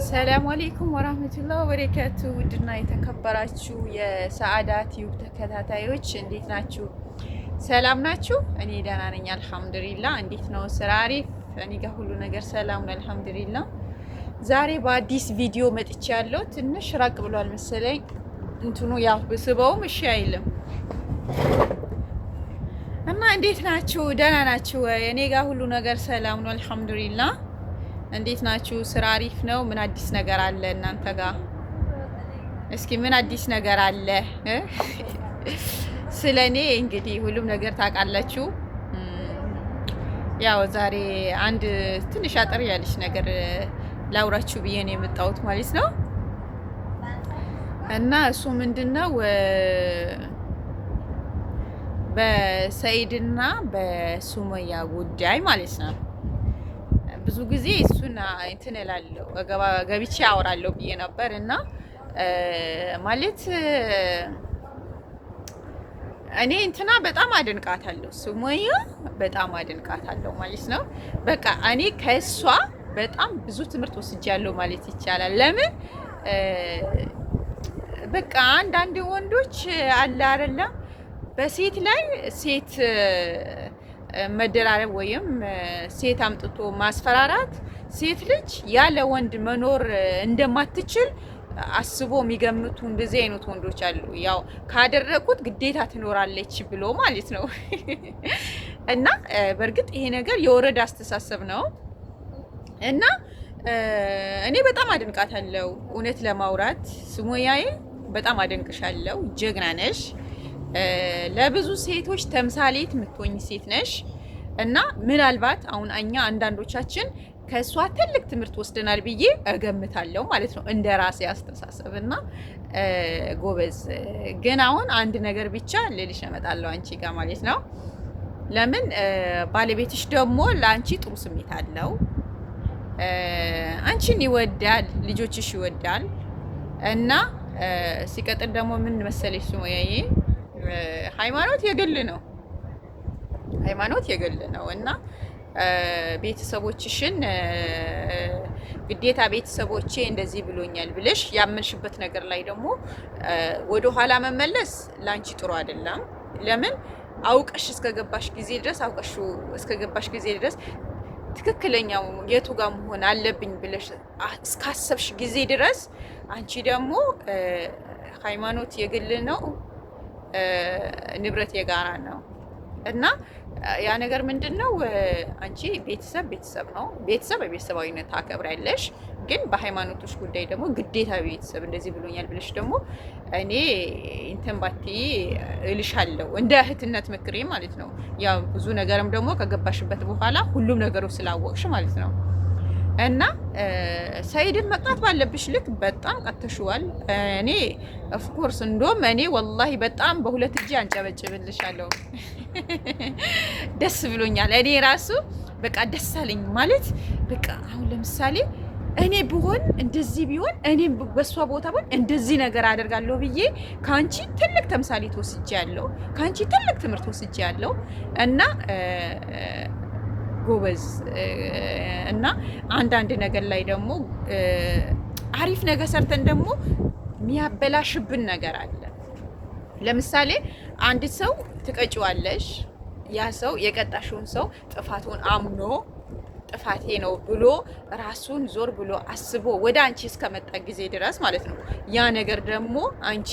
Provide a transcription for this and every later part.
ሰላም አለይኩም ወራህመቱላህ ወበረካቱ። ውድና የተከበራችሁ የሰዓዳ ቲዩብ ተከታታዮች እንዴት ናችሁ? ሰላም ናችሁ? እኔ ደህና ነኝ አልሐምዱሊላህ። እንዴት ነው ስራ? አሪፍ። እኔ ጋር ሁሉ ነገር ሰላም ነው አልሐምዱሊላህ። ዛሬ በአዲስ ቪዲዮ መጥቻለሁ። ትንሽ ራቅ ብሏል መሰለኝ እንትኑ ያው ብስበውም እሺ አይልም እና እንዴት ናችሁ? ደህና ናችሁ? እኔ ጋር ሁሉ ነገር ሰላም ነው አልሐምዱሊላህ። እንዴት ናችሁ? ስራ አሪፍ ነው? ምን አዲስ ነገር አለ እናንተ ጋር? እስኪ ምን አዲስ ነገር አለ? ስለ እኔ እንግዲህ ሁሉም ነገር ታውቃላችሁ። ያው ዛሬ አንድ ትንሽ አጠር ያለች ነገር ላውራችሁ ብዬ ነው የመጣሁት ማለት ነው። እና እሱ ምንድነው በሰኢድና በሱመያ ጉዳይ ማለት ነው። ብዙ ጊዜ እሱን እንትን እላለሁ ገብቼ አወራለሁ ብዬ ነበር እና ማለት እኔ እንትና በጣም አደንቃታለሁ፣ ሱመያ በጣም አደንቃታለሁ ማለት ነው። በቃ እኔ ከእሷ በጣም ብዙ ትምህርት ወስጃለሁ ማለት ይቻላል። ለምን በቃ አንዳንድ ወንዶች አለ አይደለም በሴት ላይ ሴት መደራረብ ወይም ሴት አምጥቶ ማስፈራራት ሴት ልጅ ያለ ወንድ መኖር እንደማትችል አስቦ የሚገምቱ እንደዚህ አይነት ወንዶች አሉ። ያው ካደረኩት ግዴታ ትኖራለች ብሎ ማለት ነው። እና በእርግጥ ይሄ ነገር የወረደ አስተሳሰብ ነው እና እኔ በጣም አደንቃታለሁ። እውነት ለማውራት ሱመያዬ በጣም አደንቅሻለሁ። ጀግና ነሽ። ለብዙ ሴቶች ተምሳሌት የምትሆኝ ሴት ነሽ እና ምናልባት አሁን እኛ አንዳንዶቻችን ከእሷ ትልቅ ትምህርት ወስደናል ብዬ እገምታለሁ ማለት ነው፣ እንደ ራሴ አስተሳሰብ እና ጎበዝ። ግን አሁን አንድ ነገር ብቻ ልልሽ እመጣለሁ አንቺ ጋር ማለት ነው። ለምን ባለቤትሽ ደግሞ ለአንቺ ጥሩ ስሜት አለው፣ አንቺን ይወዳል፣ ልጆችሽ ይወዳል። እና ሲቀጥል ደግሞ ምን መሰለሽ ሱመያዬ ሃይማኖት የግል ነው። ሃይማኖት የግል ነው እና ቤተሰቦችሽን ግዴታ ቤተሰቦቼ እንደዚህ ብሎኛል ብለሽ ያመንሽበት ነገር ላይ ደግሞ ወደ ኋላ መመለስ ላንቺ ጥሩ አይደለም። ለምን አውቀሽ እስከገባሽ ጊዜ ድረስ አውቀሽ እስከገባሽ ጊዜ ድረስ ትክክለኛው የቱ ጋር መሆን አለብኝ ብለሽ እስካሰብሽ ጊዜ ድረስ አንቺ ደግሞ ሃይማኖት የግል ነው፣ ንብረት የጋራ ነው እና ያ ነገር ምንድን ነው? አንቺ ቤተሰብ ቤተሰብ ነው። ቤተሰብ በቤተሰባዊነት ታከብሪያለሽ። ግን በሃይማኖቶች ጉዳይ ደግሞ ግዴታ ቤተሰብ እንደዚህ ብሎኛል ብለሽ ደግሞ እኔ እንትን ባትይ እልሻለሁ፣ እንደ እህትነት ምክሬ ማለት ነው። ያው ብዙ ነገርም ደግሞ ከገባሽበት በኋላ ሁሉም ነገሮች ስላወቅሽ ማለት ነው። እና ሰኢድን መቅጣት ባለብሽ ልክ በጣም ቀጥተሽዋል። እኔ of course እንደውም እኔ ወላሂ በጣም በሁለት እጄ አንጨበጭብልሻለሁ። ደስ ብሎኛል። እኔ ራሱ በቃ ደስ አለኝ ማለት በቃ አሁን ለምሳሌ እኔ ብሆን እንደዚህ ቢሆን እኔ በእሷ ቦታ ብሆን እንደዚህ ነገር አደርጋለሁ ብዬ ከአንቺ ትልቅ ተምሳሌት ወስጄያለሁ። ከአንቺ ትልቅ ትምህርት ወስጄያለሁ እና ጎበዝ እና አንዳንድ ነገር ላይ ደግሞ አሪፍ ነገር ሰርተን ደግሞ የሚያበላሽብን ነገር አለ። ለምሳሌ አንድ ሰው ትቀጪዋለሽ። ያ ሰው የቀጣሽውን ሰው ጥፋቱን አምኖ ጥፋቴ ነው ብሎ ራሱን ዞር ብሎ አስቦ ወደ አንቺ እስከመጣ ጊዜ ድረስ ማለት ነው። ያ ነገር ደግሞ አንቺ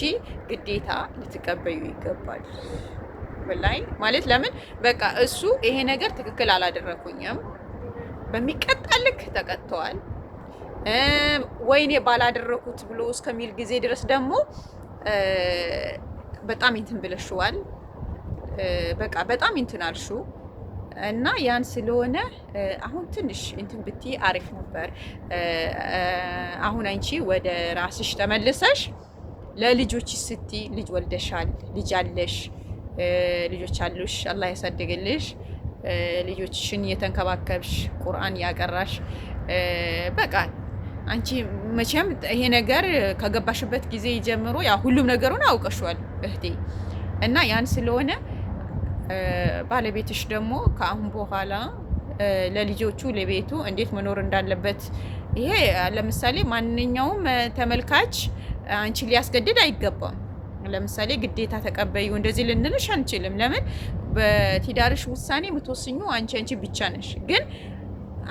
ግዴታ ልትቀበዩ ይገባል። ላይ ማለት ለምን በቃ እሱ ይሄ ነገር ትክክል አላደረኩኝም በሚቀጣ ልክ ተቀጥተዋል፣ ወይኔ ባላደረኩት ብሎ እስከሚል ጊዜ ድረስ ደግሞ በጣም እንትን ብለሽዋል። በቃ በጣም እንትን አልሽው እና ያን ስለሆነ አሁን ትንሽ እንትን ብትይ አሪፍ ነበር። አሁን አንቺ ወደ ራስሽ ተመልሰሽ ለልጆች ስትይ ልጅ ወልደሻል፣ ልጅ አለሽ፣ ልጆች አሉሽ፣ አላህ ያሳድግልሽ። ልጆችሽን እየተንከባከብሽ ቁርአን ያቀራሽ በቃ አንቺ መቼም ይሄ ነገር ከገባሽበት ጊዜ ጀምሮ ያ ሁሉም ነገሩን አውቀሽዋል እህቴ። እና ያን ስለሆነ ባለቤትሽ ደግሞ ከአሁን በኋላ ለልጆቹ ለቤቱ እንዴት መኖር እንዳለበት ይሄ ለምሳሌ ማንኛውም ተመልካች አንቺ ሊያስገድድ አይገባም። ለምሳሌ ግዴታ ተቀበዩ እንደዚህ ልንልሽ አንችልም። ለምን በትዳርሽ ውሳኔ የምትወስኙ አንቺ ብቻ ነሽ። ግን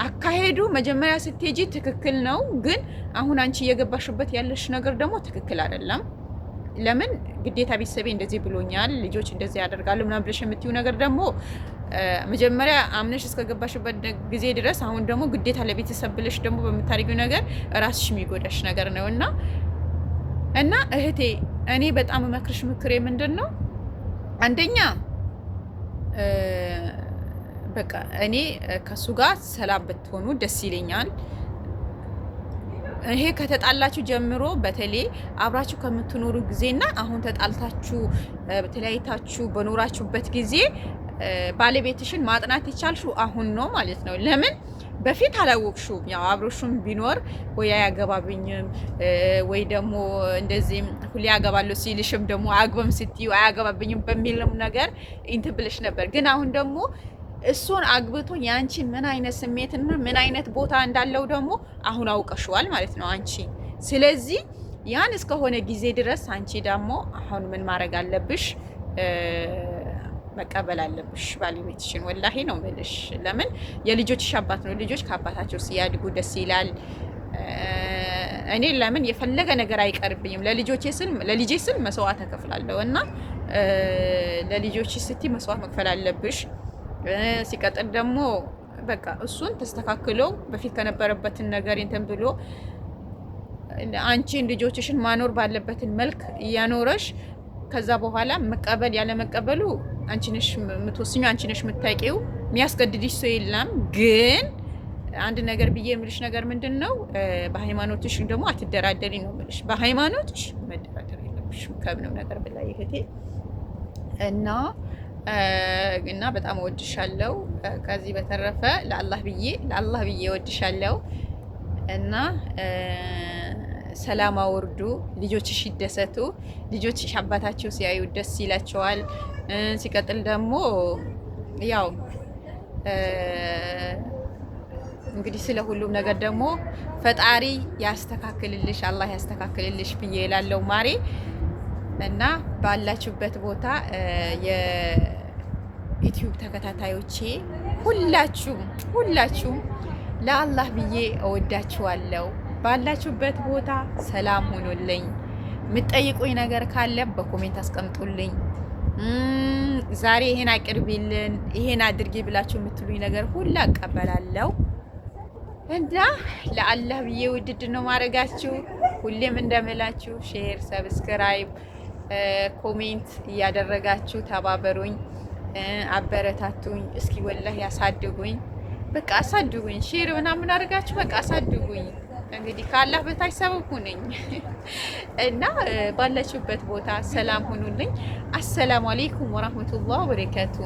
አካሄዱ መጀመሪያ ስትሄጂ ትክክል ነው። ግን አሁን አንቺ እየገባሽበት ያለሽ ነገር ደግሞ ትክክል አይደለም። ለምን ግዴታ ቤተሰቤ እንደዚህ ብሎኛል፣ ልጆች እንደዚህ ያደርጋሉ ምናምን ብለሽ የምትዩ ነገር ደግሞ መጀመሪያ አምነሽ እስከገባሽበት ጊዜ ድረስ አሁን ደግሞ ግዴታ ለቤተሰብ ብለሽ ደግሞ በምታደርጊው ነገር ራስሽ የሚጎዳሽ ነገር ነው። እና እህቴ እኔ በጣም እመክርሽ ምክሬ ምንድን ነው፣ አንደኛ በቃ እኔ ከሱ ጋር ሰላም ብትሆኑ ደስ ይለኛል። ይሄ ከተጣላችሁ ጀምሮ በተለይ አብራችሁ ከምትኖሩ ጊዜና አሁን ተጣልታችሁ ተለያይታችሁ በኖራችሁበት ጊዜ ባለቤትሽን ማጥናት የቻልሽው አሁን ነው ማለት ነው። ለምን በፊት አላወቅሽውም። ያው አብሮሽም ቢኖር ወይ አያገባብኝም ወይ ደግሞ እንደዚህም ሁሌ ያገባለሁ ሲልሽም ደግሞ አግበም ስትዩ አያገባብኝም በሚልም ነገር እንትን ብለሽ ነበር። ግን አሁን ደግሞ እሱን አግብቶ የአንቺን ምን አይነት ስሜትና ምን አይነት ቦታ እንዳለው ደግሞ አሁን አውቀሽዋል ማለት ነው አንቺ። ስለዚህ ያን እስከሆነ ጊዜ ድረስ አንቺ ደግሞ አሁን ምን ማድረግ አለብሽ? መቀበል አለብሽ ባለቤትሽን። ወላሂ ነው የምልሽ። ለምን የልጆችሽ አባት ነው። ልጆች ከአባታቸው ሲያድጉ ደስ ይላል። እኔ ለምን የፈለገ ነገር አይቀርብኝም። ለልጆቼ ስል ለልጄ ስል መስዋዕት እከፍላለሁ እና ለልጆች ስትይ መስዋዕት መክፈል አለብሽ። ሲቀጥል ደግሞ በቃ እሱን ተስተካክሎ በፊት ከነበረበትን ነገር እንትን ብሎ አንቺን ልጆችሽን ማኖር ባለበትን መልክ እያኖረሽ ከዛ በኋላ መቀበል ያለ መቀበሉ አንቺ ነሽ የምትወስኚው፣ አንቺ ነሽ የምታውቂው። የሚያስገድድሽ ሰው የለም። ግን አንድ ነገር ብዬ የምልሽ ነገር ምንድን ነው፣ በሃይማኖትሽ ደግሞ አትደራደሪ ነው የምልሽ። በሃይማኖትሽ መደራደር የለብሽም ከምንም ነገር በላይ እህቴ። እና በጣም እወድሻለሁ። ከዚህ በተረፈ ለአላህ ብዬ እወድሻለሁ እና ሰላም አውርዱ፣ ልጆችሽ ይደሰቱ። ልጆችሽ አባታቸው ሲያዩ ደስ ይላቸዋል። ሲቀጥል ደግሞ ያው እንግዲህ ስለ ሁሉም ነገር ደግሞ ፈጣሪ ያስተካክልልሽ፣ አላህ ያስተካክልልሽ ብዬ እላለሁ ማሬ። እና ባላችሁበት ቦታ የዩቲዩብ ተከታታዮቼ ሁላችሁም ሁላችሁም ለአላህ ብዬ እወዳችኋለሁ። ባላችሁበት ቦታ ሰላም ሁኑልኝ። የምትጠይቁኝ ነገር ካለ በ comment አስቀምጡልኝ። ዛሬ ይሄን አቅርቢልን፣ ይሄን አድርጊ ብላችሁ የምትሉኝ ነገር ሁላ እቀበላለሁ እና ለአላህ ብዬ ውድድ ነው ማድረጋችሁ። ሁሌም እንደምላችሁ share፣ subscribe፣ comment እያደረጋችሁ ተባበሩኝ፣ አበረታቱኝ። እስኪ ወላሂ ያሳድጉኝ፣ በቃ አሳድጉኝ። Share ምናምን አድርጋችሁ በቃ አሳድጉኝ። እንግዲህ ከአላህ በታች ሰበብ ሁነኝ እና ባላችሁበት ቦታ ሰላም ሁኑልኝ። አሰላሙ አሌይኩም ወራህመቱላህ ወበረካቱ።